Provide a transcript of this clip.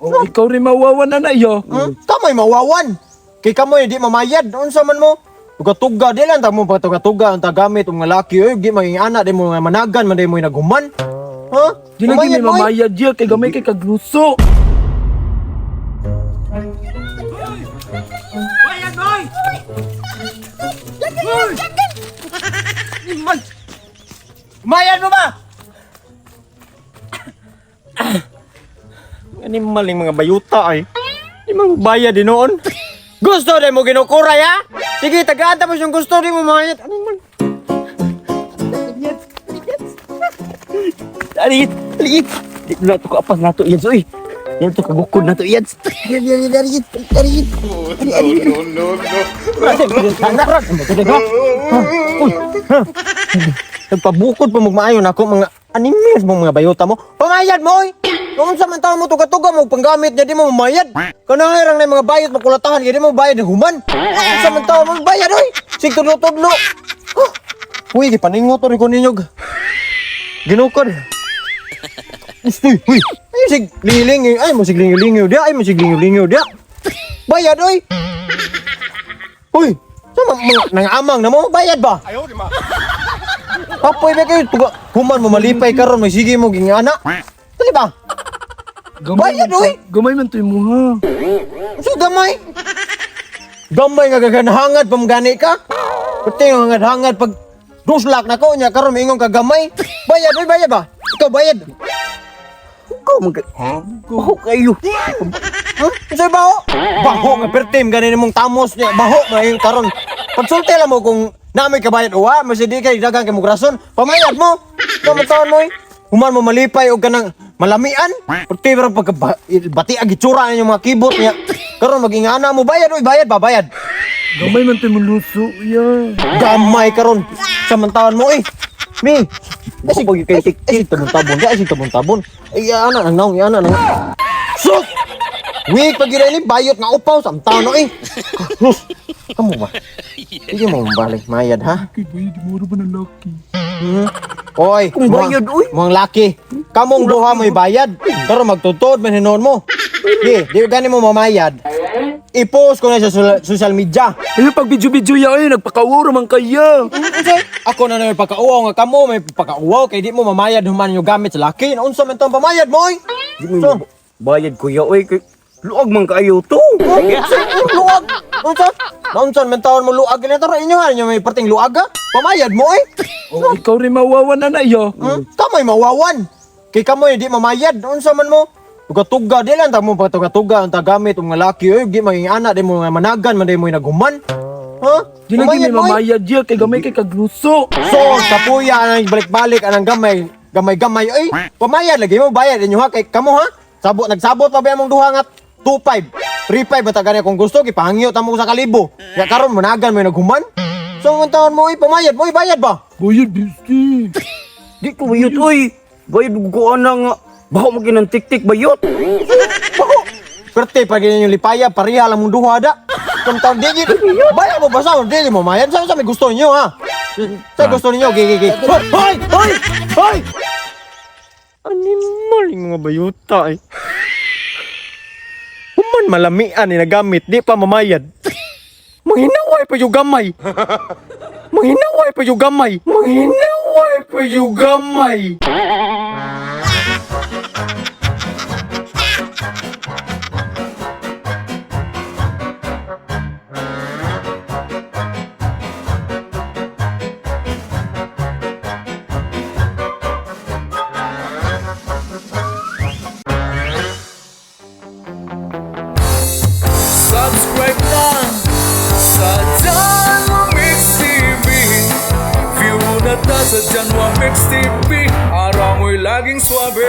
Oh, ikaw rin mawawa na na iyo. Kamay mawawan. Kay kamoy di mamayad. Unsa man mo? Tuga-tuga di lang ta mo pagtuga-tuga ang tagamit og mga laki oy, di maging ana di mo nga managan man di mo naghuman. Ha? Di lagi Mamayad may mo, oy. mamayad diya kay gamay kay kagluso. Mayad mo ba? Animal yung mga bayuta ay. Di man bayad din noon. Gusto din mo ginukuray ha? Sige, tagaan tapos yung gusto din mo mayad. Animal. Alit, alit. Di na to kaapas nato yan oy. Yan to kagukod nato yan. Alit, alit, alit. No, no, no. Nagpabukod pa magmaayo na ako mga animals mo mga bayota mo. Pamayad mo oy! Kung unsa man taon mo tuga-tuga mo panggamit niya di mo mamayad. Kanang na mga bayot makulatahan di mo bayad human. Unsa man taon mo bayad oy? Sig tudlo-tudlo. Huh. Uy, gipaningot rin ko ninyo. Ginukod. Uy, uy. Ay, sig lingi ay mo sig lingi dia, ay mo sig lingi dia. Bayad oy. Uy, sa mga nangamang na mo, bayad ba? Ayaw, di ma. Kapoy ba kayo? Tuga, human mo malipay karon may sige mo gingana. Dali ba? Gamay Bayad, man oy! Gamay man to imuha. So gamay. Gamay nga gaganhangad pamgani ka. Pati nga hangad pag duslak na ko nya karon maingon ka gamay. Bayad oy, bayad ba? Ikaw bayad. Ikaw man kay. Baho kayo. Huh? Unsay baho? Baho nga pertim gani nimong tamos niya. Baho may karon. Pagsulti lang mo kung namoy kabayad uwa, mas di kay dagang kay mong rason. Pamayad mo. Kamataon mo eh. Human mo malipay og kanang malamian. Perti pero pagka bati ang gitsura ninyo mga kibot niya. Karon magingana mo bayad oy, bayad ba bayad. Gamay man to imong luso ya. Gamay karon samantaon mo eh. Mi. Ay Baho pag kay tik. Ay, tabon-tabon, ay tabon-tabon. Ay, ana nang naong, ana nang. Sus! Wait, pag ni bayot nga upaw sa tao eh. Sus! Kamu ba? Hindi mo mabalik mayad ha? Kay bayad mo ra ba ng laki? Hmm? Oy, Kung bayad, oy. Mga laki. Kamong duha mo'y bayad. Pero magtutod man hinuon mo. Di, di gani mo mamayad. I-post ko na sa social media. Ayo pag video-video ya oy, nagpakawuro man kaya. Unsay? Ako na na may pagkauwaw nga kamo may pagkauwaw kay di mo mamayad human yung gamit sa laki. Naunsa man tong pamayad mo oy? Di mo bayad kuya oy kay luag man kaayo to. Unsay luag? Unsa? Naunsa man taon mo luag gani tara inyo ha inyo may perting luag ha? Pamayad mo oy. Oh, ikaw rin mawawa na na iyo. Hmm? Kamay mawawan. Kay kamoy di mamayad. Unsa man mo? Tuga-tuga di lang ta mo pagtuga-tuga ang tagamit og mga laki oy, di maging ana di mo nga managan man di mo naghuman. Ha? Di lagi may Pamayad mo, oy. mamayad diya kay gamay kay kagluso. So, kapuya anang balik-balik anang gamay, gamay-gamay oy. Pamayad lagi mo bayad inyo ha kay kamo ha. Sabot nagsabot pa ba among duha nga 25, 35 bata gani kung gusto gipahangyo ta mo sa kalibo. Ya karon managan mo naghuman. So, ang taon mo oy, pamayad mo oy, bayad ba? Bayad bisti. Di ko bayot oy. Bayad ko ana nga baho man kinang tik-tik bayot. Baho. Perte pag yung lipaya, pareha lang mong duha da. Kung taon di gid, bayad mo ba sa di mo mayad sa may gusto niyo ha. Sa gusto niyo, gi gi gi. Hoy, hoy, hoy! Hoy! Animal yung mga bayuta eh. Human malamian ni nagamit, di pa mamayad. Manghinaway pa yung gamay. Manghinaway pa yung gamay. Manghinaway pa yung gamay. Subscribe na sa Janwa Mix TV. View na ta sa Janwa Mix TV. Araw mo'y laging swabe.